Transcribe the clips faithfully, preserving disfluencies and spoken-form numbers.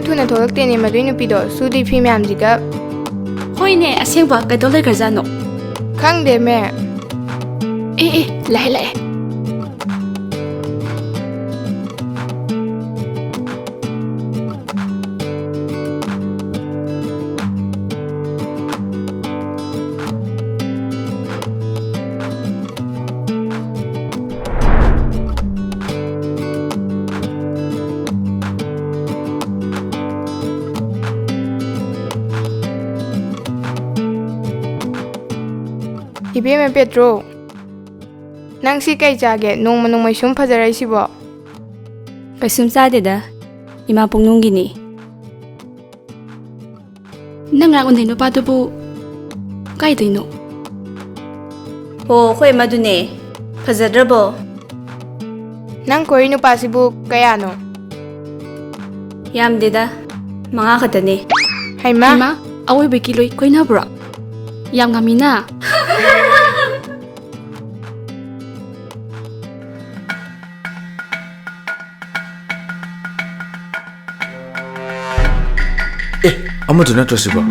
ꯊꯨꯅ ꯊꯣꯛꯂꯛꯇꯦꯅꯦ ꯃꯗꯨꯏ ꯅꯨꯄꯤꯗꯣ, ꯁꯨꯗ꯭ꯔꯤ ꯐꯤ ꯃꯌꯥꯝꯁꯤꯒ꯫ ꯍꯣꯏꯅꯦ, ꯑꯁꯦꯡꯕ ꯀꯩꯗꯧ ꯂꯩꯈ꯭ꯔꯖꯥꯠꯅꯣ? ꯈꯪꯗꯦꯃꯦ꯫ ꯑꯦ, ꯑꯦ, ꯂꯥꯛꯑꯦ, ꯂꯥꯛꯑꯦ꯫ ꯏꯕꯦꯝꯃ ꯄꯦꯇ꯭ꯔꯣ, ꯅꯪ ꯁꯤ ꯀꯩ ꯆꯥꯒꯦ? ꯅꯣꯡꯃ ꯅꯣꯡꯃꯩ ꯁꯨꯝ ꯐꯖꯔꯛꯏꯁꯤꯕꯣ? ꯀꯩꯁꯨꯝ ꯆꯥꯗꯦꯗ, ꯏꯃꯥ ꯄꯨꯛꯅꯨꯡꯒꯤꯅꯤ꯫ ꯅꯪ ꯉꯔꯥꯡ ꯎꯅꯩ ꯅꯨꯄꯥꯗꯨꯕꯨ ꯀꯥꯏꯗꯩꯅꯣ? ꯑꯣ, ꯑꯩꯈꯣꯏ ꯑꯃꯗꯨꯅꯦ꯫ ꯐꯖꯗ꯭ꯔꯕꯣ? ꯅꯪ ꯀꯣꯏꯔꯤ ꯅꯨꯄꯥꯁꯤꯕꯨ ꯀꯌꯥꯅꯣ? ꯌꯥꯝꯗꯦꯗ, ꯃꯉꯥ ꯈꯛꯇꯅꯦ꯫ ꯍꯩꯃꯥ! ꯍꯩꯃꯥ, ꯑꯋꯣꯏꯕꯒꯤ ꯂꯣꯏ ꯀꯣꯏꯅꯕ꯭ꯔꯣ? ꯌꯥꯝ ꯉꯝꯃꯤꯅ꯫ ꯑꯦ, ꯑꯃꯗꯨ ꯅꯠꯇ꯭ꯔꯣ ꯁꯤꯕꯣ?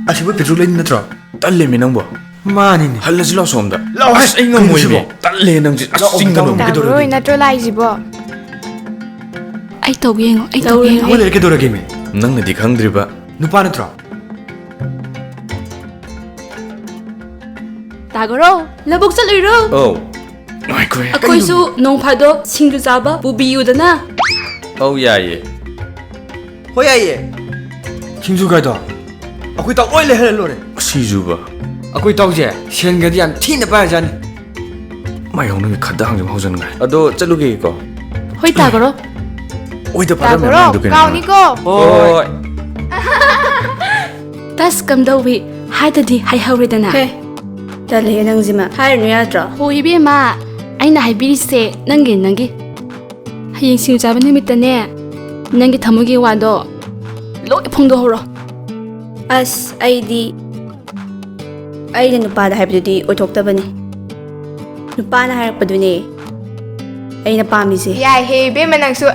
ꯑꯁꯤꯕꯨ ꯄꯤꯇ꯭ꯔꯨ ꯂꯩꯅꯤ ꯅꯠꯇ꯭ꯔꯣ? ꯇꯜꯂꯦꯃꯤ ꯅꯪꯕꯣ꯫ ꯃꯥꯅꯤꯅꯦ꯫ ꯍꯜꯂꯁꯤ ꯂꯥꯛꯑꯣ ꯁꯣꯝꯗ꯫ ꯂꯥꯛꯑꯣ꯫ ꯑꯁ, ꯑꯩ ꯉꯝꯃꯣꯏꯃꯤ꯫ ꯀꯩꯅꯣ ꯁꯤꯕꯣ? ꯇꯜꯂꯦ ꯅꯪꯁꯦ꯫ ꯑꯁ, ꯂꯥꯛꯑꯣ, ꯆꯤꯡꯗ ꯇꯥꯃꯣ꯫ ꯅꯣꯡꯃ꯫ ꯇꯥꯃꯣ ꯀꯩꯗꯧꯔꯒꯦ? ꯍꯣꯏ ꯅꯠꯇ꯭ꯔꯣ ꯂꯥꯛꯏꯁꯤꯕꯣ? ꯑꯩ ꯇꯧꯒꯦ ꯌꯦꯡꯉꯣ, ꯑꯩ ꯇꯧꯒꯦ ꯇꯧꯔꯣꯏ꯫ ꯌꯦꯡꯉꯣ꯫ ꯑꯃ ꯂꯩꯔꯦ, ꯀꯩꯗꯧꯔꯒꯦꯃꯤ? ꯅꯪꯅꯗꯤ ꯈꯪꯗ꯭ꯔꯤꯕ꯫ ꯅꯨꯄꯥ ꯅꯠꯇ꯭ꯔꯣ? ꯇꯥꯒꯣꯔꯣ, ꯂꯧꯕꯨꯛ ꯆꯠꯂꯨꯏꯔꯣ? ꯑꯧ꯫ ꯉꯥꯏꯈꯣꯍꯦ꯫ ꯑꯩꯈꯣꯏꯁꯨ ꯅꯣꯡ ꯐꯥꯗꯣꯛ ꯁꯤꯡꯖꯨ ꯆꯥꯕ ꯄꯨꯕꯤꯌꯨꯗꯅ꯫ ꯑꯧ, ꯌꯥꯏꯌꯦ꯫ ꯍꯣꯏ, ꯌꯥꯏꯌꯦ꯫ ꯁꯤꯡꯖꯨ ꯀꯥꯏꯗꯣ? ꯑꯩꯈꯣꯏ ꯇꯥꯎ ꯂꯣꯏ ꯂꯩꯍꯜꯂ ꯂꯣꯏꯔꯦ꯫ ꯁꯤꯡꯖꯨꯕ? ꯑꯩꯈꯣꯏ ꯇꯥꯎꯁꯦ ꯁꯦꯟꯒꯗꯤ ꯌꯥꯝ ꯊꯤꯅ ꯄꯥꯏꯔꯖꯥꯠꯅꯤ꯫ ꯃꯥꯏ ꯍꯧꯅꯕꯤ ꯈꯗꯥꯡꯁꯦ ꯍꯧꯖꯤꯟꯈ꯭ꯔꯦ꯫ ꯑꯗꯣ ꯆꯠꯂꯨꯒꯦꯀꯣ꯫ ꯍꯣꯏ, ꯇꯥꯒꯣꯔꯣ꯫ ꯑꯣꯏꯗ ꯄꯥꯗꯕ ꯇꯥꯒꯣꯔꯣ, ꯃꯌꯥꯝꯗꯣ ꯀꯩꯅꯣ? ꯀꯥꯎꯅꯤꯀꯣ꯫ ꯍꯣꯏ꯫ ꯇꯁ ꯀꯝꯗꯧꯋꯤ? ꯍꯥꯏꯗꯗꯤ ꯍꯥꯏꯍꯧꯔꯦꯗꯅ꯫ ꯍꯦ, ꯇꯜꯂꯦꯍꯦ ꯅꯪꯁꯤꯃ꯫ ꯍꯥꯏꯔꯨꯅꯨ ꯌꯥꯗ꯭ꯔꯣ? ꯍꯣ ꯏꯕꯦꯝꯃ, ꯑꯩꯅ ꯍꯥꯏꯕꯤꯔꯤꯁꯦ ꯅꯪꯒꯤ, ꯅꯪꯒꯤ꯫ ꯍꯌꯦꯡ ꯁꯤꯡꯖꯨ ꯆꯥꯕ ꯅꯨꯃꯤꯠꯇꯅꯦ, ꯅꯪꯒꯤ ꯊꯃꯣꯏꯒꯤ ꯋꯥꯗꯣ ꯂꯣꯏ ꯐꯣꯡꯗꯣꯛꯍꯧꯔꯣ꯫ ꯑꯁ, ꯑꯩꯗꯤ, ꯑꯩꯅ ꯅꯨꯄꯥꯗ ꯍꯥꯏꯕꯗꯨꯗꯤ ꯑꯣꯏꯊꯣꯛꯇꯕꯅꯤ꯫ ꯅꯨꯄꯥꯅ ꯍꯥꯏꯔꯛꯄꯗꯨꯅꯦ ꯑꯩꯅ ꯄꯥꯝꯃꯤꯁꯦ꯫ ꯌꯥꯏꯍꯦ ꯏꯕꯦꯝꯃ ꯅꯪꯁꯨ꯫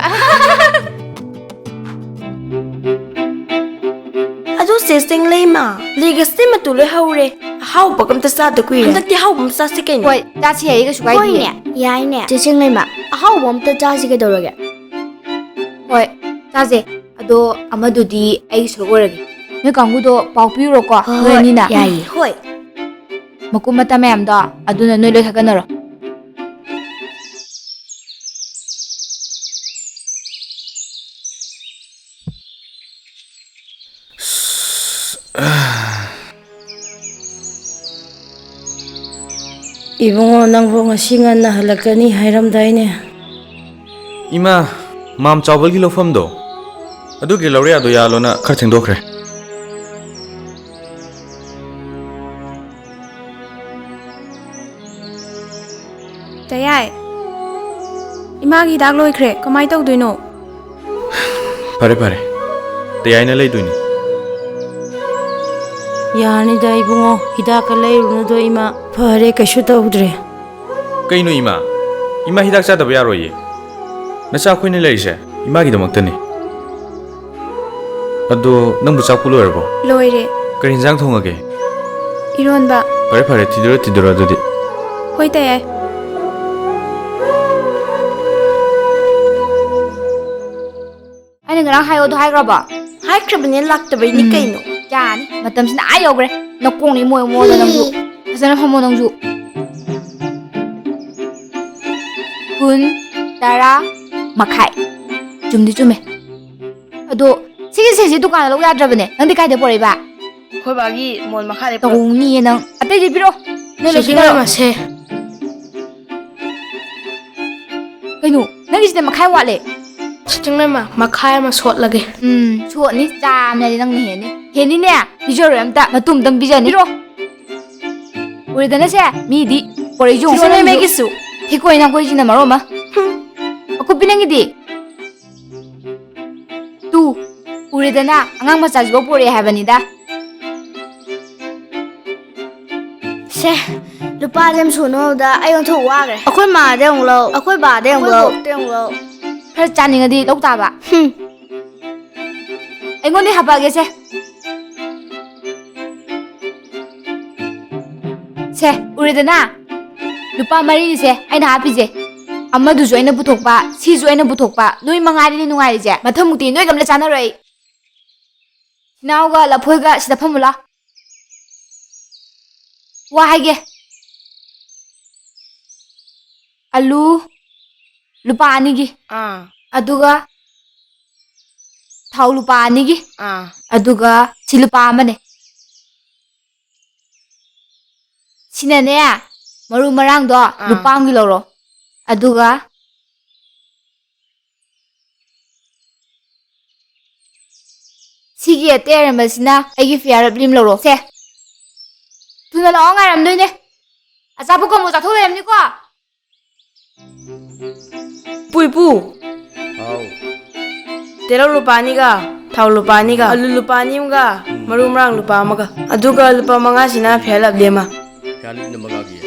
ꯆꯤꯡꯂꯩꯃ, ꯂꯤꯒꯁꯇꯤ ꯃꯇꯨ ꯂꯣꯏ ꯍꯧꯔꯦ꯫ ꯑꯍꯥꯎꯕꯒ ꯑꯝꯇ ꯆꯥꯗ ꯀꯨꯏꯔꯦ꯫ ꯍꯟꯗꯛꯇꯤ ꯑꯍꯥꯎꯕ ꯑꯃ ꯆꯥꯁꯤ ꯀꯩꯅꯣ꯫ ꯍꯣꯏ, ꯆꯥꯁꯤ ꯌꯥꯏꯌꯦ, ꯀꯩꯁꯨ ꯀꯥꯏꯗꯤꯌꯦ꯫ ꯍꯣꯏꯅꯦ, ꯌꯥꯏꯅꯦ꯫ ꯆꯦ ꯆꯤꯡꯂꯩꯃ, ꯑꯍꯥꯎꯕ ꯑꯝꯇ ꯆꯥꯁꯤ ꯀꯩꯗꯧꯔꯒꯦ? ꯍꯣꯏ, ꯆꯥꯁꯦ꯫ ꯑꯗꯣ ꯑꯃꯗꯨꯗꯤ ꯑꯩꯒꯤ ꯁꯔꯨꯛ ꯑꯣꯏꯔꯒꯦ꯫ ꯅꯣꯏ ꯀꯥꯡꯕꯨꯗꯣ ꯄꯥꯎ ꯄꯤꯔꯨꯔꯣꯀꯣ, ꯍꯣꯏ, ꯅꯣꯏ ꯍꯣꯏ, ꯑꯅꯤꯅ꯫ ꯌꯥꯏꯌꯦ꯫ ꯍꯣꯏ꯫ ꯃꯀꯨꯞ ꯃꯇꯥ ꯃꯌꯥꯝꯗꯣ ꯑꯗꯨꯅ ꯅꯣꯏ ꯂꯣꯏ ꯈꯥꯏꯒꯠꯅꯔꯣ꯫ ꯏꯕꯨꯡꯉꯣ, ꯅꯪꯕꯨ ꯉꯁꯤ ꯉꯟꯅ ꯍꯜꯂꯛꯀꯅꯤ ꯍꯥꯏꯔꯝꯗꯥꯏꯅꯦ? ꯏꯃꯥ, ꯃꯥꯝ ꯆꯥꯎꯕꯒꯤ ꯂꯧꯐꯝꯗꯣ, ꯑꯗꯨꯒꯤ ꯂꯧꯔꯤꯌꯥꯗꯣ ꯌꯥꯜꯂꯣꯅ ꯈꯔ ꯊꯦꯡꯗꯣꯛꯈ꯭ꯔꯦ꯫ ꯇꯌꯥꯏ, ꯏꯃꯥꯒꯤ ꯍꯤꯗꯥꯛ ꯂꯣꯏꯈ꯭ꯔꯦ, ꯀꯃꯥꯏ ꯇꯧꯗꯣꯏꯅꯣ? ꯐꯔꯦ, ꯐꯔꯦ, ꯇꯌꯥꯏꯅ ꯂꯩꯗꯣꯏꯅꯤ꯫ ꯌꯥꯅꯤꯗ ꯏꯕꯨꯡꯉꯣ, ꯍꯤꯗꯥꯛꯀ ꯂꯩꯔꯨꯅꯨꯗꯣ ꯏꯃꯥ꯫ ꯐꯔꯦ, ꯀꯩꯁꯨ ꯇꯧꯗ꯭ꯔꯦ꯫ ꯀꯩꯅꯣ ꯏꯃꯥ? ꯏꯃꯥ ꯍꯤꯗꯥꯛ ꯆꯥꯗꯕ ꯌꯥꯔꯣꯏꯌꯦ꯫ ꯅꯆꯥ ꯑꯩꯈꯣꯏꯅ ꯂꯩꯔꯤꯁꯦ ꯏꯃꯥꯒꯤꯗꯃꯛꯇꯅꯤ꯫ ꯑꯗꯣ ꯅꯪꯕꯨ ꯆꯥꯛꯄꯨ ꯂꯣꯏꯔꯕꯣ? ꯂꯣꯏꯔꯦ꯫ ꯀꯔꯤ ꯍꯤꯟꯖꯥꯡ ꯊꯣꯡꯉꯒꯦ? ꯏꯔꯣꯟꯕ꯫ ꯐꯔꯦ ꯐꯔꯦ, ꯊꯤꯗꯣꯔꯣ ꯊꯤꯗꯣꯔꯣ ꯑꯗꯨꯗꯤ꯫ ꯍꯣꯏ ꯇꯌꯥꯏ꯫ ꯑꯩꯅ ꯉꯔꯥꯡ ꯍꯥꯏꯌꯣꯗꯣ ꯍꯥꯏꯈ꯭ꯔꯕꯣ? ꯍꯥꯏꯈ꯭ꯔꯕꯅꯦ, ꯂꯥꯛꯇꯕꯩꯅꯤ ꯎꯝ, ꯀꯩꯅꯣ꯫ ꯌꯥꯅꯤ, ꯃꯇꯝꯁꯤꯅ ꯑꯥ ꯌꯧꯈ꯭ꯔꯦ꯫ ꯅꯀꯣꯡꯅ ꯏꯃꯣ ꯏꯃꯣꯗ ꯅꯪꯁꯨ꯫ ꯐꯖꯅ ꯐꯝꯃꯣ ꯅꯪꯁꯨ꯫ ꯀꯨꯟ, ꯇꯔꯥ, ꯃꯈꯥꯏ꯫ ꯆꯨꯝꯗꯤ ꯆꯨꯝꯃꯦ꯫ ꯑꯗꯣ ꯁꯤꯒꯤ ꯁꯦꯠꯁꯦ ꯗꯨꯀꯥꯟꯗ ꯂꯧ ꯌꯥꯗ꯭ꯔꯕꯅꯦ꯫ ꯅꯪꯗꯤ ꯀꯥꯏꯗ ꯄꯣꯔꯛꯏꯕ? ꯑꯩꯈꯣꯏ ꯕꯥꯒꯤ ꯃꯣꯟ ꯃꯈꯥꯗ ꯄꯨꯔꯛ- ꯇꯧꯅꯤꯌꯦ ꯅꯪ꯫ ꯑꯇꯩꯗꯤ ꯄꯤꯔꯣ꯫ ꯅꯣꯏ ꯂꯣꯏ ꯁꯦꯠꯁꯦ ꯄꯤꯅꯔꯣ꯫ ꯂꯣꯏꯃꯛꯁꯦ꯫ ꯀꯩꯅꯣ? ꯅꯪꯒꯤꯁꯤꯗ ꯃꯈꯥꯏ ꯋꯥꯠꯂꯦ꯫ ꯁꯦꯠꯁꯦ ꯂꯣꯏꯃꯛ ꯃꯈꯥꯏ ꯑꯃ ꯁꯣꯠꯂꯒꯦ꯫ ꯎꯝ, ꯁꯣꯠꯅꯤ꯫ ꯆꯥꯝꯅꯗꯤ ꯅꯪꯅ ꯍꯦꯟꯅꯤ꯫ ꯍꯦꯟꯅꯤꯅꯦ꯫ ꯄꯤꯖꯔꯣꯏ ꯑꯝꯇ꯫ ꯃꯇꯨꯝ ꯑꯝꯇꯪ ꯄꯤꯖꯅꯤ꯫ ꯄꯤꯔꯣ꯫ ꯎꯔꯦꯗꯅꯁꯦ, ꯃꯤꯗꯤ ꯄꯣꯔꯛꯏꯁꯨ ꯁꯤꯁꯨ ꯅꯣꯏ ꯃꯦꯒꯤꯁꯨ꯫ ꯊꯤꯀꯣꯏ ꯅꯥꯀꯣꯏꯁꯤꯅ ꯃꯔꯣꯟ ꯑꯃ꯫ ꯍꯨꯝ꯫ ꯑꯀꯨꯞꯄꯤ ꯅꯪꯒꯤꯗꯤ? ꯇꯨ, ꯎꯔꯦꯗꯅ, ꯑꯉꯥꯡ ꯃꯆꯥꯁꯤꯐꯥꯎ ꯄꯣꯔꯛꯑꯦ ꯍꯥꯏꯕꯅꯤꯗ꯫ ꯁꯦ, ꯂꯨꯄꯥ ꯂꯦꯝ ꯁꯨꯅꯕꯗ ꯑꯩ ꯑꯣꯟꯊꯣꯛ ꯋꯥꯈ꯭ꯔꯦ꯫ ꯑꯩꯈꯣꯏ ꯃꯥꯗꯩ ꯑꯃꯨꯛ ꯂꯧ, ꯑꯩꯈꯣꯏ ꯕꯥꯗꯩ ꯑꯃꯨꯛ ꯂꯧ꯫ ꯈꯔ ꯆꯥꯅꯤꯡꯉꯗꯤ ꯂꯧ ꯇꯥꯕ꯫ ꯍꯨꯝ꯫ ꯑꯩꯉꯣꯟꯗꯩ ꯍꯥꯄꯛꯑꯒꯦꯁꯦ꯫ ꯁꯦ, ꯎꯔꯦꯗꯅ? ꯂꯨꯄꯥ ꯃꯔꯤꯅꯤꯁꯦ ꯑꯩꯅ ꯍꯥꯞꯄꯤꯁꯦ꯫ ꯑꯃꯗꯨꯁꯨ ꯑꯩꯅ ꯄꯨꯊꯣꯛꯄ, ꯁꯤꯁꯨ ꯑꯩꯅ ꯄꯨꯊꯣꯛꯄ, ꯅꯣꯏ ꯃꯉꯥꯏꯔꯦꯅꯦ ꯅꯨꯡꯉꯥꯏꯔꯤꯁꯦ꯫ ꯃꯊꯪꯃꯨꯛꯇꯤ ꯅꯣꯏꯒ ꯑꯝꯇ ꯆꯥꯟꯅꯔꯣꯏ ꯑꯩ꯫ ꯁꯤꯅꯥꯎꯒ ꯂꯐꯣꯏꯒ ꯁꯤꯗ ꯐꯝꯃꯨ ꯂꯥꯎ꯫ ꯋꯥ ꯍꯥꯏꯒꯦ꯫ ꯑꯂꯨ ꯂꯨꯄꯥ ꯑꯅꯤꯒꯤ꯫ ꯑꯥ꯫ ꯑꯗꯨꯒ ꯊꯥꯎ ꯂꯨꯄꯥ ꯑꯅꯤꯒꯤ꯫ ꯑꯥ꯫ ꯑꯗꯨꯒ ꯁꯤ ꯂꯨꯄꯥ ꯑꯃꯅꯦ꯫ ꯁꯤꯅꯅꯦ, ꯃꯔꯨ ꯃꯔꯥꯡꯗꯣ ꯑꯥ꯫ ꯂꯨꯄꯥ ꯑꯃꯒꯤ ꯂꯧꯔꯣ꯫ ꯑꯗꯨꯒ ꯁꯤꯒꯤ ꯑꯇꯩ ꯑꯔꯦꯝꯕꯁꯤꯅ ꯑꯩꯒꯤ ꯐꯤꯌꯥꯔ ꯑꯞꯂꯤ ꯑꯃ ꯂꯧꯔꯣ꯫ ꯁꯦ, ꯊꯨꯅ ꯂꯥꯛꯑꯣ, ꯉꯥꯏꯔꯝꯗꯣꯏꯅꯦ꯫ ꯑꯆꯥꯄꯣꯠ ꯀꯣꯝꯕꯣ ꯆꯥꯊꯣꯛ ꯂꯩꯔꯝꯅꯤꯀꯣ꯫ ꯏꯄꯨ, ꯏꯄꯨ꯫ ꯍꯥꯎ꯫ ꯇꯤꯜꯍꯧ ꯂꯨꯄꯥ ꯑꯅꯤꯒ, ꯊꯥꯎ ꯂꯨꯄꯥ ꯑꯅꯤꯒ, ꯑꯂꯨ ꯂꯨꯄꯥ ꯑꯅꯤ ꯑꯃꯒ, ꯎꯝ꯫ ꯃꯔꯨ ꯃꯔꯥꯡ ꯂꯨꯄꯥ ꯑꯃꯒ, ꯑꯗꯨꯒ ꯂꯨꯄꯥ ꯃꯉꯥꯁꯤꯅ ꯐꯤꯌꯥꯔ ꯂꯞꯂꯤ ꯑꯃ꯫ ꯐꯤꯌꯥꯔ ꯂꯞꯂꯤꯅ ꯃꯉꯥꯒꯤ꯫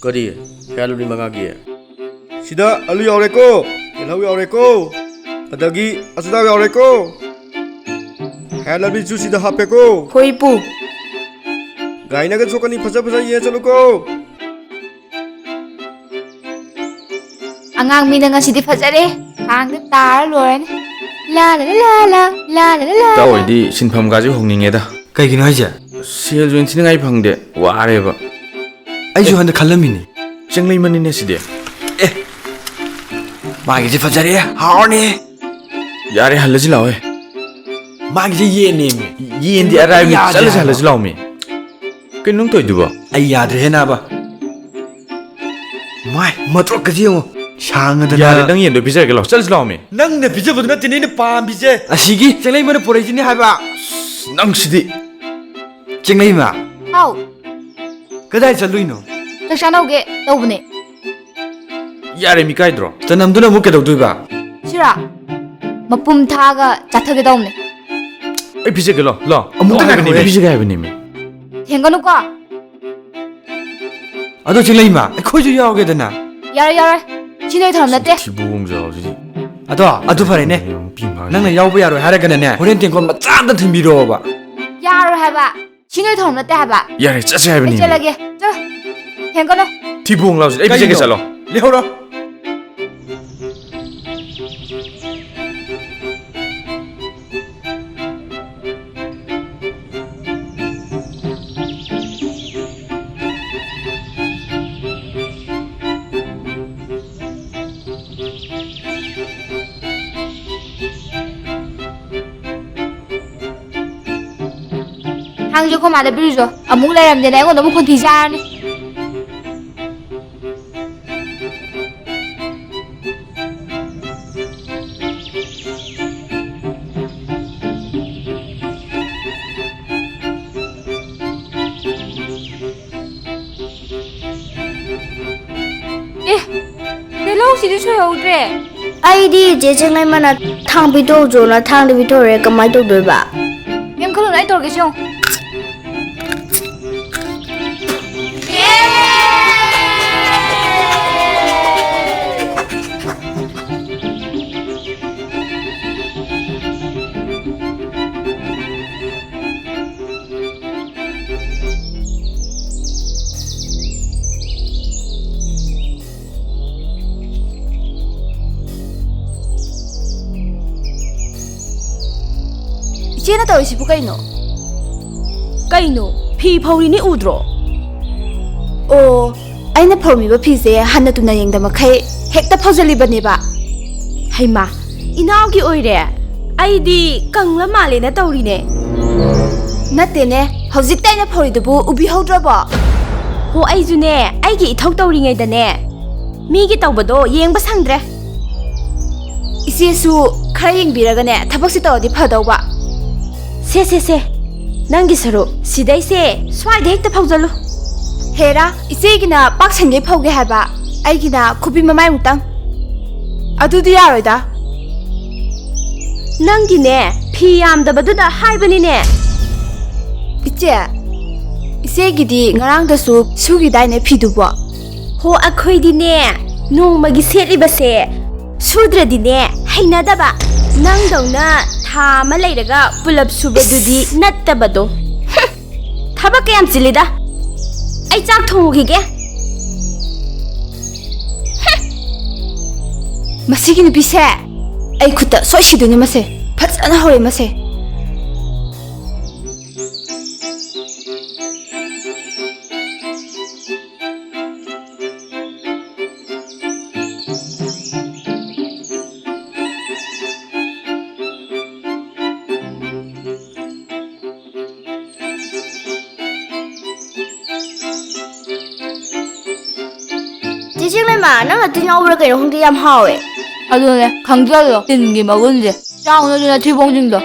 ꯀꯔꯤ? ꯐꯤꯌꯥꯔ ꯂꯞꯂꯤ ꯃꯉꯥꯒꯤ? ꯁꯤꯗ ꯑꯂꯨ ꯌꯥꯎꯔꯦꯀꯣ, ꯇꯤꯜꯍꯧ ꯌꯥꯎꯔꯦꯀꯣ, ꯑꯗꯒꯤ ꯑꯆꯥꯊꯥꯎ ꯌꯥꯎꯔꯦꯀꯣ꯫ ꯐꯤꯌꯥꯔ ꯂꯞꯂꯤꯁꯨ ꯁꯤꯗ ꯍꯥꯞꯄꯦꯀꯣ꯫ ꯍꯣꯏ, ꯏꯄꯨ꯫ ꯒꯥꯔꯤꯅꯒ ꯁꯣꯛꯀꯅꯤ, ꯐꯖ ꯐꯖ ꯌꯦꯡꯉ ꯆꯠꯂꯨꯀꯣ꯫ ꯑꯉꯥꯡ ꯃꯤꯅ ꯉꯁꯤꯗꯤ ꯐꯖꯔꯦ, ꯊꯥꯡꯗ ꯇꯥꯔ ꯂꯣꯏꯔꯅꯤ꯫ ꯂꯥ ꯂꯥ ꯂꯥ ꯂꯥ, ꯂꯥ ꯂꯥ ꯂꯥ ꯂꯥ꯫ ꯏꯇꯥꯎ ꯍꯣꯏꯗꯤ ꯁꯤꯟꯐꯝꯒꯁꯦ ꯍꯣꯡꯅꯤꯡꯉꯦꯗ꯫ ꯀꯩꯒꯤꯅꯣ ꯍꯥꯏꯁꯦ? ꯁꯦꯜꯁꯨ ꯊꯤꯅꯉꯥꯏ ꯐꯪꯗꯦ, ꯋꯥꯔꯦꯕ꯫ ꯑꯩꯁꯨ ꯑꯦ꯫ ꯍꯟꯗꯛ ꯈꯜꯂꯝꯃꯤꯅꯤ꯫ ꯆꯦꯡꯂꯩꯃꯅꯤꯅꯦ ꯁꯤꯗꯤ꯫ ꯑꯦ, ꯃꯥꯒꯤꯁꯦ ꯐꯖꯔꯦ, ꯍꯥꯎꯔꯅꯤ꯫ ꯌꯥꯔꯦ, ꯍꯜꯂꯁꯤ ꯂꯥꯛꯑꯣꯍꯦ꯫ ꯃꯥꯒꯤꯁꯦ ꯌꯦꯟꯅꯦꯃꯤ꯫ ꯌꯦꯟꯗꯤ ꯑꯔꯥꯏꯕꯅꯤ, ꯌꯥꯗꯦ ꯆꯠꯂꯁꯤ, ꯍꯥꯏꯕ꯫ ꯍꯜꯂꯁꯤ ꯂꯥꯛꯑꯣꯃꯤ꯫ ꯀꯩꯅꯣ ꯅꯪ ꯇꯧꯔꯤꯗꯨꯕꯣ? ꯑꯩ ꯌꯥꯗ꯭ꯔꯦꯍꯦ ꯅꯥꯕ꯫ ꯃꯥꯏ ꯃꯇ꯭ꯔꯣꯛꯀꯁꯦ ꯌꯦꯡꯉꯣ, ꯁꯥꯡꯉꯗꯅ꯫ ꯌꯥꯔꯦ, ꯅꯪ ꯌꯦꯟꯗꯣ ꯄꯤꯖꯔꯒꯦ ꯂꯥꯛꯑꯣ, ꯆꯠꯂꯁꯤ ꯂꯥꯛꯑꯣꯃꯤ꯫ ꯅꯪꯅ ꯄꯤꯖꯕꯗꯨ ꯅꯠꯇꯦꯅꯦ ꯑꯩꯅ ꯄꯥꯝꯃꯤꯁꯦ꯫ ꯑꯁꯤꯒꯤ ꯆꯦꯡꯂꯩꯃꯅ ꯄꯨꯔꯛꯏꯁꯤꯅꯦ ꯍꯥꯏꯕ꯫ ꯑꯁ, ꯅꯪ ꯁꯤꯗꯤ꯫ ꯆꯦꯡꯂꯩꯃ꯫ ꯍꯥꯎ꯫ ꯀꯗꯥꯏ ꯆꯠꯂꯨꯏꯅꯣ? ꯆꯥꯛ ꯆꯥꯅꯧꯒꯦ ꯇꯧꯕꯅꯦ꯫ ꯌꯥꯔꯦ, ꯃꯤ ꯀꯥꯏꯗ꯭ꯔꯣ? ꯆꯅꯝꯗꯨꯅ ꯑꯃꯨꯛ ꯀꯩꯗꯧꯗꯣꯏꯕ? ꯁꯤꯔꯥ? ꯃꯄꯨꯝ ꯊꯥꯛꯑꯒ ꯆꯥꯊꯒꯦ ꯇꯧꯕꯅꯦ꯫ ꯑꯩ ꯄꯤꯖꯒꯦ, ꯂꯥꯎ, ꯂꯥꯎ꯫ ꯑꯃꯨꯛꯇ ꯂꯥꯎ ꯍꯥꯏꯕꯅꯦ, ꯉꯥꯏꯈꯣꯍꯦ꯫ ꯄꯤꯖꯒꯦ ꯍꯥꯏꯕꯅꯦꯃꯤ꯫ ꯊꯦꯡꯒꯅꯨꯀꯣ꯫ ꯑꯗꯣ ꯆꯤꯡꯂꯩꯃ, ꯑꯩꯈꯣꯏꯁꯨ ꯌꯥꯎꯒꯦꯗꯅ꯫ ꯌꯥꯔꯣꯏ, ꯌꯥꯔꯣꯏ꯫ ꯁꯤ ꯅꯣꯏ ꯊꯧꯔꯝ ꯅꯠꯇꯦ꯫ ꯊꯤꯕꯣꯡ ꯆꯥꯎꯁꯤꯗꯤ꯫ ꯑꯗꯣ, ꯑꯗꯨ ꯐꯔꯦꯅꯦ꯫ ꯌꯥꯝ ꯄꯤ-, ꯅꯪꯅ ꯌꯥꯎꯕ ꯌꯥꯔꯣꯏ ꯍꯥꯏꯔꯒꯅꯅꯦ, ꯍꯣꯔꯦꯟ ꯇꯦꯡꯀꯣꯠ ꯃꯆꯥ ꯑꯝꯇ ꯊꯤꯟꯕꯤꯔꯛꯑꯣꯕ꯫ ꯌꯥꯔꯣꯏ ꯍꯥꯏꯕ꯫ ꯁꯤ ꯅꯣꯏ ꯊꯧꯔꯝ ꯅꯠꯇꯦ ꯍꯥꯏꯕ꯫ ꯌꯥꯔꯦ, ꯆꯠꯁꯦ ꯑꯩ ꯍꯥꯏꯕꯅꯤ꯫ ꯆꯠꯂꯒꯦ꯫ ꯆꯠꯂꯣ꯫ ꯊꯦꯡꯒꯅꯨ꯫ ꯊꯤꯕꯣꯡ ꯂꯥꯎꯁꯤꯗꯤ ꯑꯩ ꯄꯤꯖꯒꯦ꯫ ꯀꯩꯅꯣ? ꯆꯠꯂꯣ꯫ ꯂꯩꯍꯧꯔꯣ꯫ ꯊꯥꯡꯁꯦ ꯑꯩꯈꯣꯏ ꯃꯥꯗ ꯄꯤꯔꯨꯆꯣ꯫ ꯑꯃꯨꯛ ꯂꯩꯔꯝꯗꯦꯅ ꯑꯩꯉꯣꯟꯗ ꯑꯃꯨꯛ ꯈꯣꯟꯊꯤ ꯆꯥꯔꯅꯤ꯫ ꯑꯦ, ꯇꯤꯜꯍꯧꯁꯤꯗꯤ ꯁꯣꯏꯍꯧꯗ꯭ꯔꯦ꯫ ꯑꯩꯗꯤ ꯆꯦ ꯆꯦꯡꯂꯩꯃꯅ ꯊꯥꯡ ꯄꯤꯊꯣꯛꯎꯆꯣꯅ ꯊꯥꯡꯗꯤ ꯄꯤꯊꯣꯔꯛꯑꯦ, ꯀꯃꯥꯏꯅ ꯇꯧꯗꯣꯏꯕ? ꯀꯩꯝ ꯈꯜꯂꯨꯅꯨ, ꯑꯩ ꯇꯧꯔꯒꯦ, ꯁꯦ ꯌꯦꯡꯉꯣ꯫ ꯏꯆꯦꯅ ꯇꯧꯔꯤꯁꯤꯕꯨ ꯀꯩꯅꯣ? ꯀꯩꯅꯣ? ꯐꯤ ꯐꯧꯔꯤꯅꯤ ꯎꯗ꯭ꯔꯣ? ꯑꯣ, ꯑꯩꯅ ꯐꯧꯔꯝꯃꯤꯕ ꯐꯤꯁꯦ ꯍꯟꯅ ꯇꯨꯅ ꯌꯦꯡꯗ ꯃꯈꯩ ꯍꯦꯛꯇ ꯐꯧꯖꯜꯂꯤꯕꯅꯦꯕ꯫ ꯍꯩꯃꯥ, ꯏꯅꯥꯎꯒꯤ ꯑꯣꯏꯔꯦ? ꯑꯩꯗꯤ ꯀꯪꯂ ꯃꯥꯜꯂꯦꯅ ꯇꯧꯔꯤꯅꯦ꯫ ꯅꯠꯇꯦꯅꯦ, ꯍꯧꯖꯤꯛꯇ ꯑꯩꯅ ꯐꯧꯔꯤꯗꯨꯕꯨ ꯎꯕꯤꯍꯧꯗ꯭ꯔꯕꯣ? ꯍꯣ, ꯑꯩꯁꯨꯅꯦ, ꯑꯩꯒꯤ ꯏꯊꯧ ꯇꯧꯔꯤꯉꯩꯗꯅꯦ, ꯃꯤꯒꯤ ꯇꯧꯕꯗꯣ ꯌꯦꯡꯕ ꯁꯪꯗ꯭ꯔꯦ꯫ ꯏꯆꯦꯁꯨ ꯈꯔ ꯌꯦꯡꯕꯤꯔꯒꯅꯦ, ꯊꯕꯛꯁꯦ ꯇꯧꯔꯗꯤ ꯐꯗꯧꯕ꯫ ꯁꯦ, ꯁꯦ, ꯁꯦ, ꯅꯪꯒꯤ ꯁꯔꯨꯛ ꯁꯤꯗꯩꯁꯦ ꯁ꯭ꯋꯥꯏꯗ ꯍꯦꯛꯇ ꯐꯧꯖꯜꯂꯨ꯫ ꯍꯦꯔꯥ, ꯏꯆꯦꯒꯤꯅ ꯄꯥꯛ ꯁꯟꯒꯩ ꯐꯧꯒꯦ ꯍꯥꯏꯕ, ꯑꯩꯒꯤꯅ ꯈꯨꯕꯤ ꯃꯃꯥꯏꯃꯨꯛꯇꯪ꯫ ꯑꯗꯨꯗꯤ ꯌꯥꯔꯣꯏꯗ꯫ ꯅꯪꯒꯤꯅꯦ, ꯐꯤ ꯌꯥꯝꯗꯕꯗꯨꯗ ꯍꯥꯏꯕꯅꯤꯅꯦ꯫ ꯏꯆꯦ, ꯏꯆꯦꯒꯤꯗꯤ ꯉꯔꯥꯡꯗꯁꯨ ꯁꯨꯈꯤꯗꯥꯏꯅꯦ ꯐꯤꯗꯨꯕꯣ? ꯍꯣ, ꯑꯩꯈꯣꯏꯗꯤꯅꯦ, ꯅꯣꯡꯃꯒꯤ ꯁꯦꯠꯂꯤꯕꯁꯦ ꯁꯨꯗ꯭ꯔꯗꯤꯅꯦ, ꯍꯩꯅꯗꯕ꯫ ꯅꯪꯗꯧꯅ ꯊꯥ ꯑꯃ ꯂꯩꯔꯒ ꯄꯨꯂꯞ ꯁꯨꯕꯗꯨꯗꯤ ꯅꯠꯇꯕꯗꯣ꯫ ꯍꯨꯝ꯫ ꯊꯕꯛ ꯀꯌꯥꯝ ꯆꯤꯜꯂꯤꯗ꯫ ꯑꯩ ꯆꯥꯛ ꯊꯣꯡꯉꯨꯈꯤꯒꯦ꯫ ꯍꯨꯝ꯫ ꯃꯁꯤꯒꯤ ꯅꯨꯄꯤꯁꯦ ꯑꯩ ꯈꯨꯠꯇ ꯁꯣꯏ ꯁꯤꯗꯣꯏꯅꯦ ꯃꯁꯦ꯫ ꯐꯖꯅ ꯍꯧꯔꯦ ꯃꯁꯦ꯫ ꯆꯦ ꯆꯤꯡꯂꯦꯝꯃ, ꯅꯪꯅ ꯇꯤꯟ ꯉꯧꯕ꯭ꯔꯥ ꯀꯩꯅꯣ ꯈꯪꯗꯦ, ꯌꯥꯝ ꯍꯥꯎꯋꯦ꯫ ꯑꯗꯨꯅꯦ, ꯈꯪꯖꯜꯂꯣ ꯇꯤꯟꯒꯤ ꯃꯒꯨꯟꯁꯦ꯫ ꯆꯥꯎꯅ ꯑꯗꯨꯅ ꯊꯤꯕꯣꯡꯁꯤꯡꯗꯣ꯫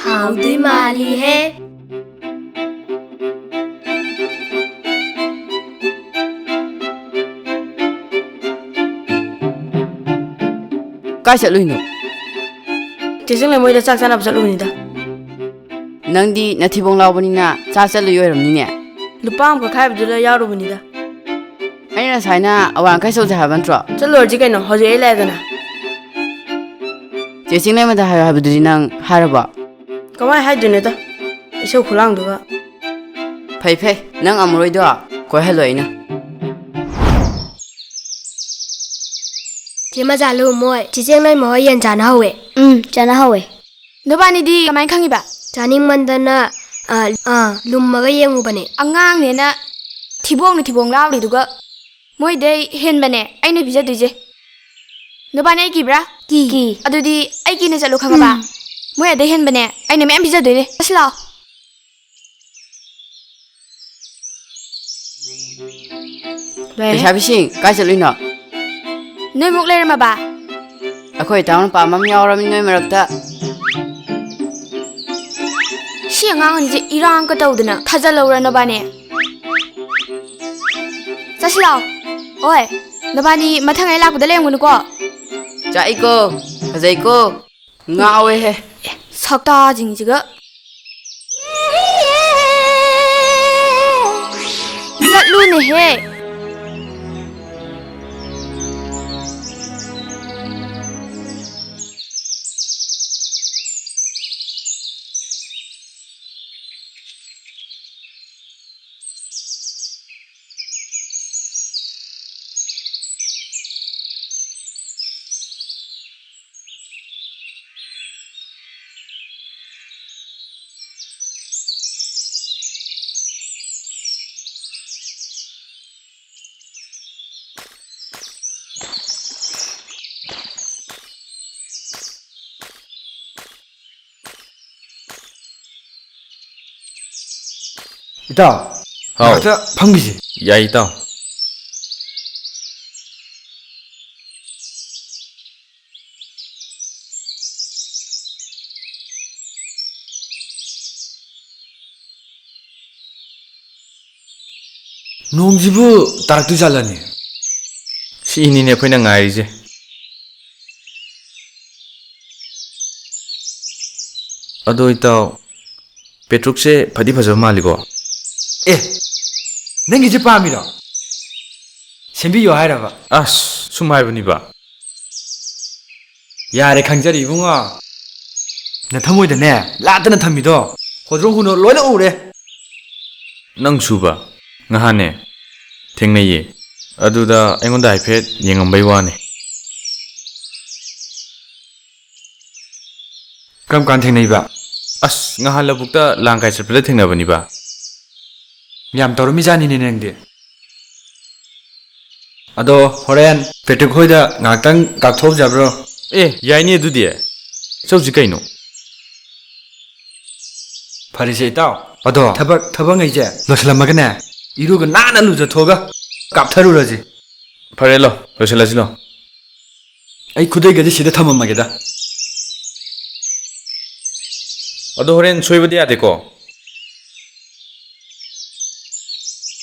ꯍꯥꯎꯗꯣꯏ ꯃꯥꯜꯂꯤꯍꯦ꯫ ꯀꯥꯏ ꯆꯠꯂꯨꯏꯅꯣ? ꯆꯦ ꯆꯤꯡꯂꯦꯝ ꯃꯣꯏꯗ ꯆꯥꯛ ꯆꯥꯅꯕ ꯆꯠꯂꯨꯕꯅꯤꯗ꯫ ꯅꯪꯗꯤ ꯅꯊꯤꯕꯣꯡ ꯂꯥꯎꯕꯅꯤꯅ ꯆꯥ ꯆꯠꯂꯨꯏ ꯑꯣꯏꯔꯝꯅꯤꯅꯦ꯫ ꯂꯨꯄꯥ ꯑꯃꯈꯛ ꯈꯥꯏꯕꯗꯨꯗ ꯌꯥꯎꯔꯨꯕꯅꯤꯗ꯫ ꯑꯩꯅ ꯉꯁꯥꯏꯅ ꯑꯋꯥꯡ ꯀꯥꯏ ꯆꯧꯁꯦ ꯍꯥꯏꯕ ꯅꯠꯇ꯭ꯔꯣ? ꯆꯠꯂꯨꯔꯁꯤ ꯀꯩꯅꯣ, ꯍꯧꯖꯤꯛ ꯑꯩ ꯂꯥꯛꯑꯦꯗꯅ꯫ ꯆꯦ ꯆꯤꯡꯂꯦꯝꯃꯗ ꯍꯥꯏꯌꯣ ꯍꯥꯏꯕꯗꯨꯗꯤ ꯅꯪ ꯍꯥꯏꯔꯕꯣ? ꯀꯃꯥꯏ ꯍꯥꯏꯗꯣꯏꯅꯣꯗ, ꯏꯁꯧ ꯈꯨꯂꯥꯡꯗꯨꯒ꯫ ꯐꯩ ꯐꯩ, ꯅꯪ ꯑꯃꯨꯔꯣꯏꯗꯣ ꯀꯣꯏꯍꯜꯂꯣ ꯑꯩꯅ꯫ ꯆꯦ ꯃꯖꯥꯂꯨ, ꯃꯣꯏ ꯆꯦ ꯆꯦꯡꯂꯩꯃ ꯍꯣꯏ ꯌꯦꯟ ꯆꯥꯅꯍꯧꯋꯦ꯫ ꯎꯝ, ꯆꯥꯅꯍꯧꯋꯦ꯫ ꯅꯕꯥꯅꯤꯗꯤ ꯀꯃꯥꯏꯅ ꯈꯪꯉꯤꯕ? ꯆꯥꯅꯤꯡꯃꯟꯗꯅ, ꯑ, ꯑ, ꯂꯨꯝꯃꯒ ꯌꯦꯡꯉꯨꯕꯅꯦ꯫ ꯑꯉꯥꯡꯅꯦꯅ ꯊꯤꯕꯣꯡꯅ ꯊꯤꯕꯣꯡ ꯂꯥꯎꯔꯤꯗꯨꯒ꯫ ꯃꯣꯏꯗꯩ ꯍꯦꯟꯕꯅꯦ ꯑꯩꯅ ꯄꯤꯖꯗꯣꯏꯁꯦ꯫ ꯅꯕꯥꯅꯤ ꯑꯩ ꯀꯤꯕ꯭ꯔꯥ? ꯀꯤ꯫ ꯀꯤ꯫ ꯑꯗꯨꯗꯤ ꯑꯩ ꯀꯤꯅ ꯆꯠꯂꯣ, ꯈꯪꯉꯕ? ꯎꯝ꯫ ꯃꯣꯏ ꯑꯗꯩ ꯍꯦꯟꯕꯅꯦ ꯑꯩꯅ ꯃꯌꯥꯝ ꯄꯤꯖꯗꯣꯏꯅꯦ꯫ ꯑꯁ, ꯂꯥꯛꯑꯣ꯫ ꯂꯣꯏꯔꯦ꯫ ꯂꯩꯁꯥꯕꯤꯁꯤꯡ, ꯀꯥꯏ ꯆꯠꯂꯨꯏꯅꯣ? ꯅꯣꯏꯃꯨꯛ ꯂꯩꯔꯝꯃꯕ? ꯑꯩꯈꯣꯏ ꯏꯇꯥꯎ ꯅꯨꯄꯥ ꯑꯃ ꯌꯥꯎꯔꯝꯃꯤ ꯅꯣꯏ ꯃꯔꯛꯇ꯫ ꯁꯤ ꯑꯉꯥꯡ ꯑꯅꯤꯁꯦ ꯏꯔꯥꯡꯒ ꯇꯧꯗꯅ ꯊꯥꯖꯜꯍꯧꯔ ꯅꯕꯥꯅꯤ꯫ ꯆꯠꯁꯤ ꯂꯥꯛꯑꯣ꯫ ꯍꯣꯏ, ꯅꯕꯥꯅꯤ ꯃꯊꯪ ꯑꯩ ꯂꯥꯛꯄꯗ ꯂꯩꯔꯝꯒꯅꯨꯀꯣ꯫ ꯆꯥꯛꯏꯀꯣ, ꯐꯖꯩꯀꯣ, ꯉꯥꯎꯋꯦꯍꯦ꯫ ꯁꯛꯇꯥꯁꯤꯡꯁꯤꯒ꯫ ꯆꯠꯂꯨꯅꯦꯍꯦ꯫ ꯏꯇꯥꯎ, ꯍꯥꯎ꯫ ꯉꯥꯛꯇ ꯐꯝꯈꯤꯁꯤ꯫ ꯌꯥꯏ, ꯏꯇꯥꯎ꯫ ꯅꯣꯡꯁꯤꯕꯨ ꯇꯥꯔꯛꯇꯣꯏ ꯖꯥꯠꯂꯅꯦ? ꯁꯤꯅꯤꯅꯦ ꯑꯩꯈꯣꯏꯅ ꯉꯥꯏꯔꯤꯁꯦ꯫ ꯑꯗꯣ ꯏꯇꯥꯎ, ꯄꯦꯇ꯭ꯔꯨꯛꯁꯦ ꯐꯗꯤ ꯐꯖꯕ ꯃꯥꯜꯂꯤꯀꯣ꯫ ꯑꯦ, ꯅꯪꯒꯤꯁꯦ ꯄꯥꯝꯃꯤꯔꯣ? ꯁꯦꯝꯕꯤꯌꯣ ꯍꯥꯏꯔꯕ? ꯑꯁ, ꯁꯨꯝ ꯍꯥꯏꯕꯅꯤꯕ꯫ ꯌꯥꯔꯦ, ꯈꯪꯖꯔꯦ ꯏꯕꯨꯡꯉꯣ꯫ ꯅꯊꯃꯣꯏꯗꯅꯦ ꯂꯥꯠꯇꯅ ꯊꯝꯃꯤꯗꯣ ꯍꯣꯗ꯭ꯔꯣꯡ ꯍꯨꯅꯣ ꯂꯣꯏꯅ ꯎꯔꯦ꯫ ꯅꯪꯁꯨꯕ? ꯉꯍꯥꯟꯅꯦ ꯊꯦꯡꯅꯩꯌꯦ꯫ ꯑꯗꯨꯗ ꯑꯩꯉꯣꯟꯗ ꯍꯥꯏꯐꯦꯠ ꯌꯦꯡꯉꯝꯕꯩ ꯋꯥꯅꯦ꯫ ꯀꯔꯝ ꯀꯥꯟ ꯊꯦꯡꯅꯩꯕ? ꯑꯁ, ꯉꯍꯥꯟ ꯂꯧꯕꯨꯛꯇ ꯂꯥꯡ ꯀꯥꯏ ꯆꯠꯄꯗ ꯊꯦꯡꯅꯕꯅꯤꯕ꯫ ꯌꯥꯝ ꯇꯧꯔꯝꯃꯤꯖꯥꯠꯅꯤꯅꯦ ꯅꯪꯗꯤ꯫ ꯑꯗꯣ ꯍꯣꯔꯦꯟ ꯄꯦꯇ꯭ꯔꯤꯛ ꯍꯣꯏꯗ ꯉꯥꯏꯍꯥꯛꯇꯪ ꯀꯥꯞꯊꯣꯛꯎꯁꯦ ꯍꯥꯏꯕ꯭ꯔꯣ? ꯑꯦ, ꯌꯥꯏꯅꯦ ꯑꯗꯨꯗꯤ꯫ ꯆꯧꯁꯤ ꯀꯩꯅꯣ? ꯐꯔꯦꯁꯦ ꯏꯇꯥꯎ꯫ ꯑꯗꯣ ꯊꯕꯛ, ꯊꯕꯛꯉꯩꯁꯦ ꯂꯣꯏꯁꯤꯜꯂꯝꯃꯒꯅꯦ, ꯏꯔꯨꯒ ꯅꯥꯟꯅ ꯂꯨꯖꯊꯣꯛꯑꯒ ꯀꯥꯞꯊꯔꯨꯔꯁꯤ꯫ ꯐꯔꯦ, ꯂꯣ, ꯂꯣꯏꯁꯤꯜꯂꯁꯤ, ꯂꯣ꯫ ꯑꯩ ꯈꯨꯗꯩꯒꯗꯤ ꯁꯤꯗ ꯊꯝꯃꯝꯃꯒꯦꯗ꯫ ꯑꯗꯣ ꯍꯣꯔꯦꯟ ꯁꯣꯏꯕꯗꯤ ꯌꯥꯗꯦꯀꯣ?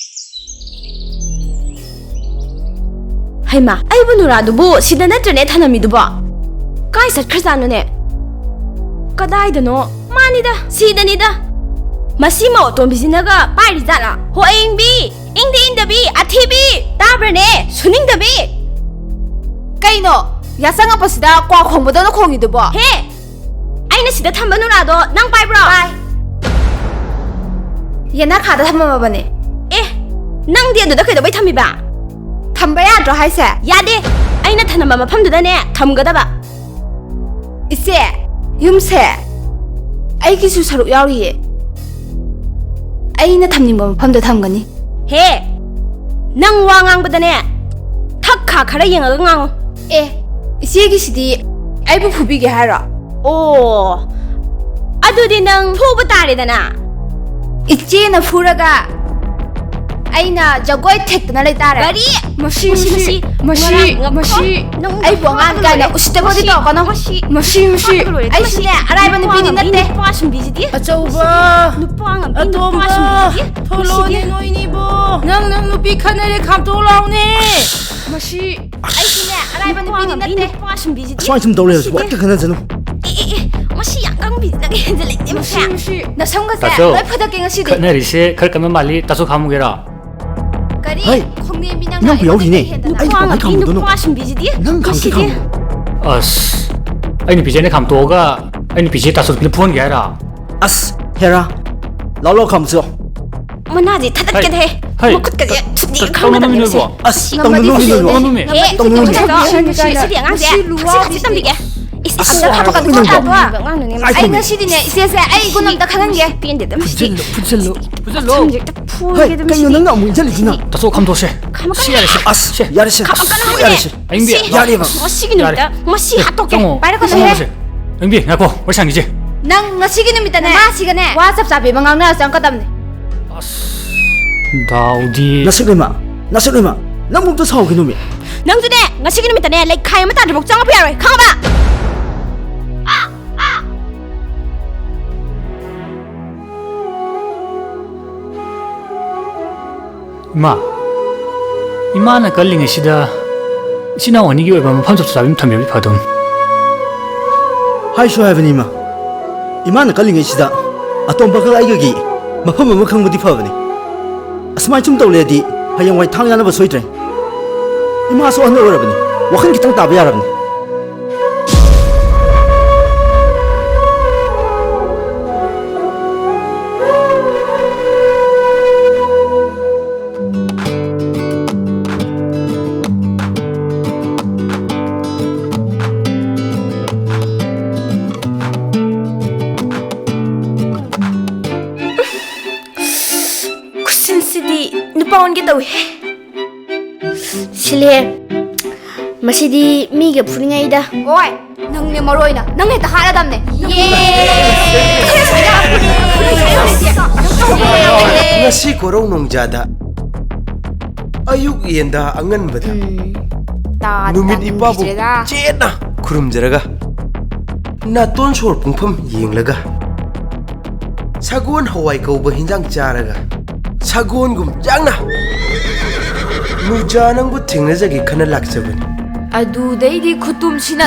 ꯍꯩꯃꯥ, ꯑꯩꯕꯨ ꯅꯨꯔꯥꯗꯨꯕꯨ ꯁꯤꯗ ꯅꯠꯇ꯭ꯔꯅꯦ ꯊꯅꯝꯃꯤꯗꯨꯕꯣ? ꯀꯥꯏ ꯆꯠꯈ꯭ꯔꯖꯥꯠꯅꯣꯅꯦ? ꯀꯗꯥꯏꯗꯅꯣ? ꯃꯥꯅꯤꯗ, ꯁꯤꯗꯅꯤꯗ꯫ ꯃꯁꯤ ꯃꯧ ꯑꯇꯣꯝꯕꯤꯁꯤꯅꯒ ꯄꯥꯏꯔꯤ ꯖꯥꯠꯂꯥ? ꯍꯣ ꯑꯌꯤꯡꯕꯤ, ꯏꯪꯗꯤ ꯏꯪꯗꯕꯤ, ꯑꯊꯤꯕꯤ, ꯇꯥꯕ꯭ꯔꯅꯦ? ꯁꯨꯅꯤꯡꯗꯕꯤ꯫ ꯀꯩꯅꯣ? ꯌꯥꯆꯪꯉꯛꯄꯁꯤꯗ ꯀ꯭ꯋꯥ ꯈꯣꯡꯕꯗꯧꯅ ꯈꯣꯡꯉꯤꯗꯨꯕꯣ? ꯍꯦ! ꯑꯩꯅ ꯁꯤꯗ ꯊꯝꯕ ꯅꯨꯔꯥꯗꯣ ꯅꯪ ꯄꯥꯏꯕ꯭ꯔꯣ? ꯄꯥꯏ꯫ ꯌꯦꯅꯈꯥꯗ ꯊꯝꯃꯝꯃꯕꯅꯦ꯫ ꯑꯦ, ꯅꯪꯗꯤ ꯑꯗꯨꯗ ꯀꯩꯗꯧꯕꯩ ꯊꯝꯃꯤꯕ? ꯊꯝꯕ ꯌꯥꯗ꯭ꯔꯣ ꯍꯥꯏꯁꯦ? ꯌꯥꯗꯦ꯫ ꯑꯩꯅ ꯊꯝꯂꯝꯕ ꯃꯐꯝꯗꯨꯗꯅꯦ ꯊꯝꯒꯗꯕ꯫ ꯏꯆꯦ, ꯌꯨꯝꯁꯦ ꯑꯩꯒꯤꯁꯨ ꯁꯔꯨꯛ ꯌꯥꯎꯔꯤꯌꯦ꯫ ꯑꯩꯅ ꯊꯝꯅꯤꯡꯕ ꯃꯐꯝꯗ ꯊꯝꯒꯅꯤ꯫ ꯍꯦ! ꯅꯪ ꯋꯥ ꯉꯥꯡꯕꯗꯅꯦ, ꯊꯛ ꯈꯥ ꯈꯔ ꯌꯦꯡꯉꯒ ꯉꯥꯡꯉꯨ꯫ ꯑꯦ, ꯏꯆꯦꯒꯤꯁꯤꯗꯤ ꯑꯩꯕꯨ ꯐꯨꯕꯤꯒꯦ ꯍꯥꯏꯔꯣ? ꯑꯣ, ꯑꯗꯨꯗꯤ ꯅꯪ ꯐꯨꯕ ꯇꯥꯔꯦꯗꯅ꯫ ꯏꯆꯦꯅ ꯐꯨꯔꯒ ꯑꯩꯅ ꯖꯒꯣꯏ ꯊꯦꯛꯇꯅ ꯂꯩꯇꯥꯔꯦ꯫ ꯀꯔꯤ? ꯃꯁꯤ, ꯃꯁꯤ, ꯃꯁꯤ, ꯃꯁꯤ, ꯃꯁꯤ, ꯃꯔꯥ ꯉꯛꯈꯣ꯫ ꯃꯁꯤ ꯅꯪ ꯑꯩꯕꯨ ꯑꯉꯥꯡ ꯅꯨꯄꯥꯒ ꯀꯥꯏꯅ ꯂꯣꯏꯔꯦ꯫ ꯎꯁꯤꯠꯇꯕꯗꯤ ꯃꯁꯤ, ꯇꯧꯔꯛꯀꯅꯣ꯫ ꯃꯁꯤ, ꯃꯁꯤ, ꯃꯁꯤ ꯅꯨꯄꯥꯒ ꯂꯣꯏꯔꯦ꯫ ꯑꯩꯁꯤꯅꯦ ꯃꯁꯤ ꯑꯔꯥꯏꯕ ꯅꯨꯄꯥ ꯅꯨꯄꯤꯗꯤ ꯉꯝꯕꯤ ꯅꯠꯇꯦ꯫ ꯅꯨꯄꯥ ꯁꯨꯝꯕꯤꯁꯤꯗꯤ꯫ ꯑꯆꯧꯕ, ꯃꯁꯤꯗꯤ ꯅꯨꯄꯥ ꯉꯝꯕꯤ ꯅꯨꯄꯥ ꯑꯇꯣꯝꯕ, ꯁꯨꯝꯕꯤꯁꯤꯗꯤ꯫ ꯊꯣꯂꯣꯅꯦ ꯃꯁꯤꯗꯤ꯫ ꯅꯣꯏꯅꯤꯕꯣ꯫ ꯅꯪ, ꯅꯪ ꯅꯨꯄꯤ ꯈꯠꯅꯔꯦ, ꯈꯥꯝꯇꯣꯛ ꯂꯥꯎꯅꯦ꯫ ꯃꯁꯤ ꯑꯩꯁꯤꯅꯦ ꯑꯔꯥꯏꯕ ꯅꯨꯄꯥ ꯅꯨꯄꯤꯗꯤ ꯉꯝꯕꯤ ꯅꯠꯇꯦ꯫ ꯅꯨꯄꯥ ꯁꯨꯝꯕꯤꯁꯤꯗꯤ꯫ ꯑꯁꯨꯃꯥꯏꯅ ꯁꯨꯝ ꯇꯧ ꯂꯩꯔꯁꯨ ꯃꯁꯤꯗꯤ꯫ ꯍꯦꯛꯇ ꯈꯠꯅꯖꯅꯨ꯫ ꯑꯦ, ꯑꯦ, ꯑꯦ, ꯃꯁꯤ ꯌꯥꯝ ꯀꯪꯕꯤꯁꯤꯗꯒꯤ ꯍꯦꯟꯖꯜꯂꯛꯏꯅꯦ ꯃꯁꯤ꯫ ꯃꯁꯤ, ꯃꯁꯤ꯫ ꯅꯁꯝꯒꯁꯦ ꯇꯥꯆꯧ, ꯂꯣꯏ ꯐꯨꯗꯠꯀꯦ ꯉꯁꯤꯗꯤ꯫ ꯈꯠꯅꯔꯤꯁꯦ ꯈꯔ ꯀꯟꯕ ꯃꯥꯜꯂꯤ, ꯇꯥꯆꯧ ꯈꯥꯝꯃꯨꯒꯦꯔꯣ? ꯀꯔꯤ? ꯍꯩ, ꯈꯣꯡꯅꯦꯝꯕꯤ ꯅꯪꯅ ꯏꯅꯥꯎꯄꯤ ꯑꯩꯉꯣꯟꯗ ꯌꯥꯎꯔꯤꯅꯦ꯫ ꯀꯩ ꯍꯦꯟꯗꯅ? ꯑꯩ ꯅꯨꯄꯥ ꯀꯃꯥꯏꯅ ꯉꯝꯕꯤ ꯈꯥꯝꯃꯨꯗꯣꯏꯅꯣ? ꯅꯨꯄꯥ ꯁꯨꯝꯕꯤꯁꯤꯗꯤ꯫ ꯅꯪ ꯈꯥꯝꯒꯦ ꯃꯁꯤꯗꯤ꯫ ꯈꯥꯝꯃꯨ꯫ ꯑꯁ, ꯑꯩ ꯅꯨꯄꯤꯁꯦ ꯑꯩꯅ ꯈꯥꯝꯇꯣꯛꯑꯒ ꯑꯩ ꯅꯨꯄꯤꯁꯦ ꯇꯥꯆꯧ ꯅꯨꯄꯤꯅ ꯐꯨꯍꯟꯒꯦ ꯍꯥꯏꯔꯣ? ꯑꯁ, ꯍꯦꯔꯥ, ꯂꯥꯎ ꯂꯥꯎ ꯈꯥꯝꯁꯤꯔꯣ? ꯃꯅꯥꯁꯦ ꯊꯥꯗꯠꯀꯦꯗ ꯍꯦ꯫ ꯍꯩ, ꯃꯈꯨꯠꯀꯁꯦ ꯊꯨꯗꯦꯛ ꯈꯪꯒꯗꯕꯅꯦ ꯃꯁꯤ꯫ ꯇꯧꯅꯨꯃꯤ ꯅꯣꯏꯕꯣ꯫ ꯑꯁ, ꯉꯝꯃꯗꯤ ꯇꯧꯅꯨꯃꯤ ꯁꯤꯁꯦ꯫ ꯅꯣꯏꯕꯣ꯫ ꯇꯧꯅꯨꯃꯤ꯫ ꯍꯦ, ꯇꯧꯅꯨꯃꯤ꯫ ꯇꯧꯅꯨꯃꯤ꯫ ꯁꯤ, ꯁꯤꯗꯤ ꯑꯉꯥꯡꯁꯦ ꯃꯁꯤ ꯂꯨꯋꯥ ꯊꯛꯁꯤ ꯈꯛꯁꯤ ꯇꯝꯕꯤꯒꯦ꯫ ꯏꯁ, ꯏꯁ, ꯑꯁ, ꯏꯁ, ꯇꯧꯅꯨꯃꯤ ꯇꯧꯅꯨꯃꯤ꯫ ꯇꯧꯅꯨꯃꯤ꯫ ꯑꯩ ꯉꯁꯤꯗꯤꯅꯦ ꯏꯆꯦꯁꯦ ꯑꯩ ꯒꯨꯟ ꯑꯝꯇ ꯈꯪꯍꯟꯒꯦ꯫ ꯃꯁꯤ ꯄꯦꯟꯗꯦꯗ ꯃꯁꯤꯗꯤ꯫ ꯐꯨꯖꯤꯜꯂꯨ, ꯐꯨꯖꯤꯜꯂꯨ꯫ ꯁꯝꯁꯦ ꯍꯦꯛꯇ ꯍꯦ, ꯐꯨꯔꯒꯦꯗ ꯀꯩꯅꯣ ꯃꯁꯤꯗꯤ꯫ ꯅꯪꯅ ꯑꯃꯨꯛ ꯏꯟꯁꯤꯜꯂꯤꯁꯤꯅ? ꯇꯥꯆꯧ ꯈꯥꯝꯗꯣꯛꯁꯦ꯫ ꯈꯥꯝꯃꯛꯀꯅꯨ꯫ ꯁꯤ ꯌꯥꯔꯦꯁꯦ꯫ ꯑꯁ, ꯁꯦ꯫ ꯌꯥꯔꯦꯁꯦ꯫ ꯈꯥꯝꯃꯛꯀꯅꯨ ꯍꯥꯏꯕꯅꯦ꯫ ꯌꯥꯔꯦꯁꯦ꯫ ꯑꯌꯤꯡꯕꯤ, ꯁꯤ꯫ ꯌꯥꯔꯦꯕ꯫ ꯉꯁꯤꯒꯤ ꯌꯥꯔꯦ꯫ ꯅꯨꯃꯤꯠꯇ ꯃꯁꯤ ꯍꯥꯠꯇꯣꯛꯀꯦ꯫ ꯆꯪꯉꯣ꯫ ꯄꯥꯏꯔꯛꯀꯅꯨ꯫ ꯆꯪꯉꯣ ꯍꯦ꯫ ꯁꯦ꯫ ꯑꯌꯤꯡꯕꯤ, ꯉꯥꯏꯈꯣ꯫ ꯋꯥꯔꯤ ꯁꯥꯟꯅꯈꯤꯁꯦ꯫ ꯅꯪ ꯉꯁꯤꯒꯤ ꯅꯨꯃꯤꯠꯇꯅꯦ ꯃꯥꯁꯤꯒꯅꯦ ꯋꯥ ꯆꯞ ꯆꯥꯕꯤ ꯑꯃ ꯉꯥꯡꯅꯔ ꯆꯪꯉꯛꯀꯗꯕꯅꯦ꯫ ꯑꯁ, ꯗꯥꯎꯗꯤ꯫ ꯅꯁꯛ ꯂꯩꯃ, ꯅꯁꯛ ꯂꯩꯃ, ꯅꯪꯕꯨ ꯑꯝꯇ ꯁꯥꯎꯈꯤꯅꯣꯃꯤ꯫ ꯅꯪꯁꯨꯅꯦ, ꯉꯁꯤꯒꯤ ꯅꯨꯃꯤꯠꯇꯅꯦ ꯂꯩꯈꯥꯏ ꯑꯃ ꯇꯥꯗ꯭ꯔꯤꯐꯥꯎ ꯆꯪꯉꯛꯄ ꯌꯥꯔꯣꯏ, ꯈꯪꯉꯕ? ꯏꯃꯥ, ꯏꯃꯥꯅ ꯀꯜꯂꯤꯉꯩꯁꯤꯗ ꯏꯆꯤꯟ ꯏꯅꯥꯎ ꯑꯅꯤꯒꯤ ꯑꯣꯏꯕ ꯃꯐꯝ ꯆꯞ ꯆꯥꯕꯤ ꯑꯃ ꯊꯝꯕꯤꯔꯗꯤ ꯐꯗꯧꯅꯤ꯫ ꯍꯥꯏꯁꯨ ꯍꯥꯏꯕꯅꯤ ꯏꯃꯥ, ꯏꯃꯥꯅ ꯀꯜꯂꯤꯉꯩꯁꯤꯗ ꯑꯇꯣꯝꯕꯒ ꯑꯩꯒꯒꯤ ꯃꯐꯝ ꯑꯃ ꯈꯪꯕꯗꯤ ꯐꯕꯅꯤ꯫ ꯑꯁꯨꯃꯥꯏꯅ ꯁꯨꯝ ꯇꯧ ꯂꯩꯔꯗꯤ ꯍꯌꯦꯡꯋꯥꯏ ꯊꯥꯡ ꯌꯥꯅꯕ ꯁꯣꯏꯗ꯭ꯔꯦ꯫ ꯏꯃꯥꯁꯨ ꯑꯍꯟ ꯑꯣꯏꯔꯕꯅꯤ, ꯋꯥꯈꯜ ꯈꯤꯇꯪ ꯇꯥꯕ ꯌꯥꯔꯕꯅꯤ꯫ ꯈꯨꯠꯁꯤꯟꯁꯤꯗꯤ ꯅꯨꯄꯥ ꯑꯣꯟꯒꯦ ꯇꯧꯏꯍꯦ꯫ ꯁꯤꯜꯂꯦ꯫ ꯃꯁꯤꯗꯤ ꯃꯤꯒ ꯐꯨꯅꯤꯡꯉꯩꯗ꯫ ꯑꯣꯏ, ꯅꯪꯅꯦ ꯃꯔꯨ ꯑꯣꯏꯅ꯫ ꯅꯪ ꯍꯦꯛꯇ ꯍꯥꯠꯂꯗꯝꯅꯦ꯫ ꯌꯦ! ꯉꯁꯤ ꯀꯣꯔꯧ ꯅꯣꯡꯖꯥꯗ ꯑꯌꯨꯛ ꯌꯦꯟꯗꯥ ꯑꯉꯟꯕꯗ ꯎꯝ꯫ ꯇꯥ- ꯅꯨꯃꯤꯠ ꯇꯥ- ꯏꯄꯥꯕꯨ ꯅꯨꯡꯁꯤꯔꯦꯗ꯫ ꯆꯦꯠꯅ ꯈꯨꯔꯨꯝꯖꯔꯒ, ꯅꯥꯇꯣꯟ ꯁꯣꯔ ꯄꯨꯡꯐꯝ ꯌꯦꯡꯂꯒ, ꯁꯒꯣꯜ ꯍꯋꯥꯏ ꯀꯧꯕ ꯍꯤꯟꯖꯥꯡ ꯆꯥꯔꯒ, ꯁꯒꯣꯜꯒꯨꯝ ꯌꯥꯡꯅ ꯅꯨꯖꯥ ꯅꯪꯕꯨ ꯊꯦꯡꯅꯖꯒꯦ ꯈꯟꯅ ꯂꯥꯛꯆꯕꯅꯤ꯫ ꯑꯗꯨꯗꯩꯗꯤ ꯈꯨꯇꯨꯝꯁꯤꯅ